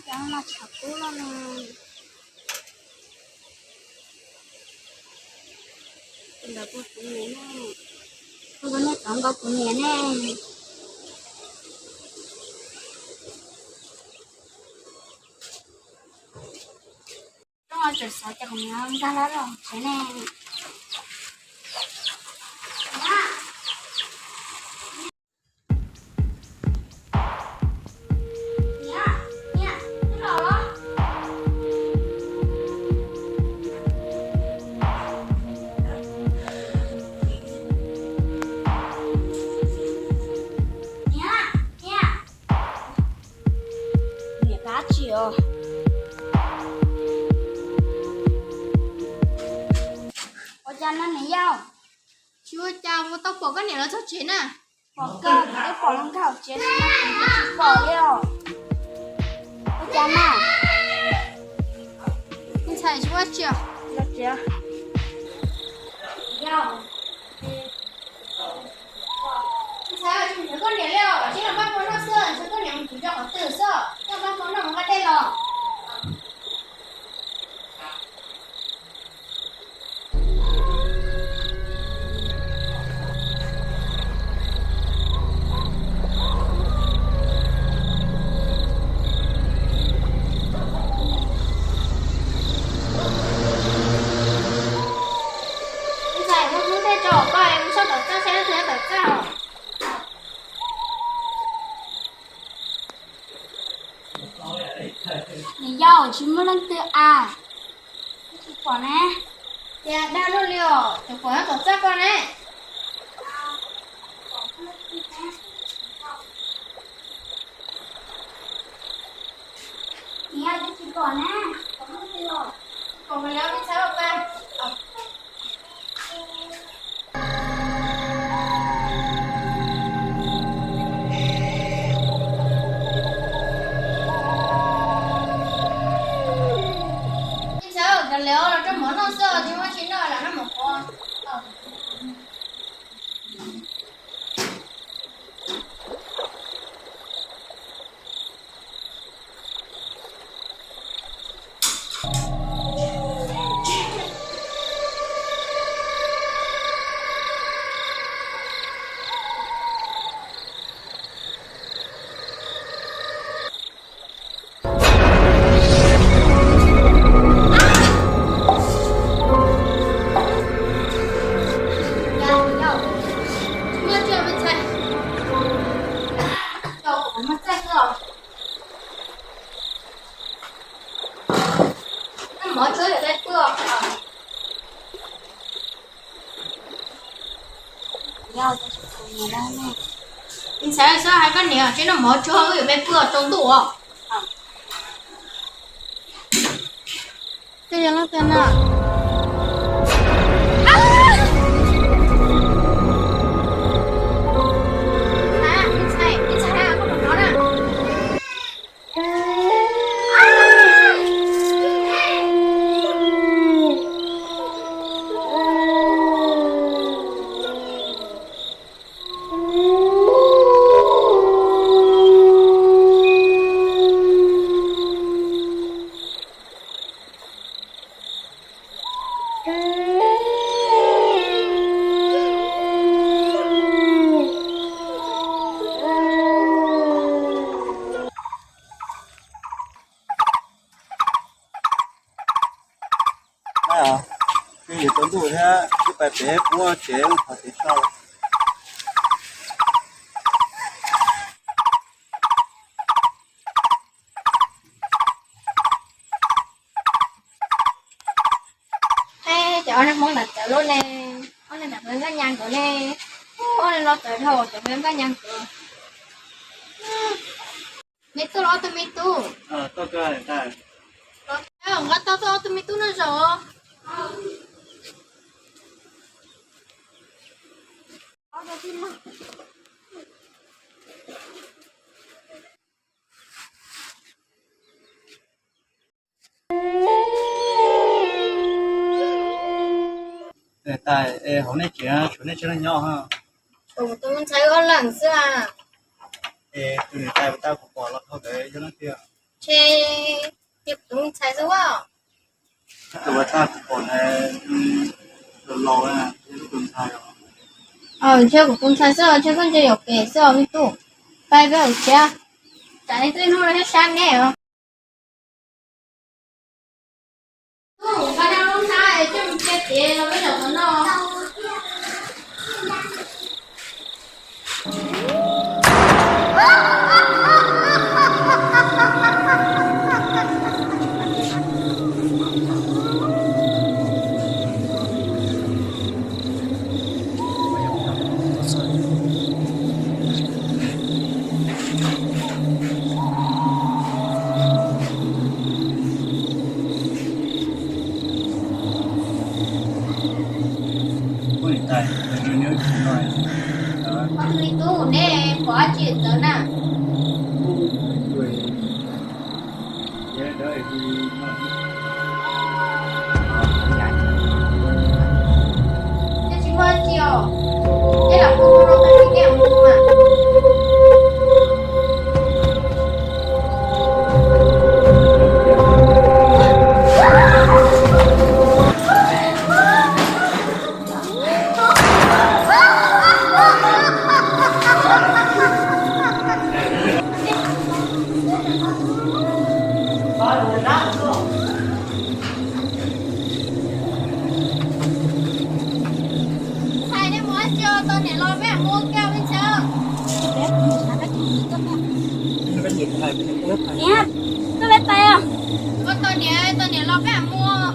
Cov no tshav kub loj no. Tus ntawd puas kuv niam ne? Tus ntawd nej tov nkaus kuv niam ne. Zoo tseem xav ces kuv niam nkag lawv los tsev ne. Niam, dab tsi os? Ua cas no niam yau? Tsis ua cas, kuv tau pom koj niam lawv txog tsev na. Pom kawg, kuv twb pom lawv nkag hauv tsev no, kuv tsis pom li os. Ua cas na? Me ntxhais tsis ua tsi os? Yau, me ntxhais, tsis nrhiav koj niam li os, tsis los npaj mov noj xwb, nrhiav koj niam mus tsuv zos qhov twg xwb, noj npaj mov noj mus nqa dej los. Ntxhais, muab hnub tej tso koj, mus soj tawm txaj saib leej twg yuav tawm txaj os. Niam yau, tsis muaj leej twg a. Tsis pom ne. Cas dag luaj li os, cov pom nyob tom txaj koj ne. Niam, tsis pom ne. Pom leej twg os? Pom mas lawv me ntxhais ua pa. Me ntxhais, kav liam, los rau mov noj xwb, tsis muaj tsis noj, lam noj mov qhuav. Ntxhais, xav hais koj niam, tsis noj mov tsuag, wb yuav peb pw tsaus ntuj os. Tej yog leej twg na? Twb yuav tsaus ntuj thiab, wb pais pem qub tsev, qhov tsev so. Ej, cov ob niag Hmoob ntawd txawv luaj ne, ob niag ntawd nkaj nkaj nyas nkawd ne, ob niag no txawv dhau, cov nkaj nkaj nyas nkawd. Me tub los ob tug me tub? Nqa tau tuaj ob tug me tub noj zaum. Tais, es hauv nej tsev tshuav nej tsawg leej nyob? Tshuav kuv tus me ntxhais wb ob leeg xwb. Es tus niam tais uas kuv pom los dhau ntawd yog leej twg? Ntshe yog kuv tus me ntxhais xwb as. Tus uas tag kuv pom ntawd los laus, yog tus ntxhais os. Ntshe kuv tus ntxhais xwb os, ntshe koj ntsia yuam kev xwb os me tub. Pab peb mus tsev, tsam nej twb hnub no thiab sab nej os. Tub, pab noj lub hnab es coj mus cia cev los peb zaum tom no. Tus me tub, neb pom dab tsi tawv na? Neb tsis muaj dab tsi os? Neb lam kuj mus rau tag kis neb mus mas. Ntxhais, nej mus dab tsi os? Tos niam los peb mam mus ua ke me ntxhais. Niam, koj peb tais os. Tos niam, tos niam los peb mam mus.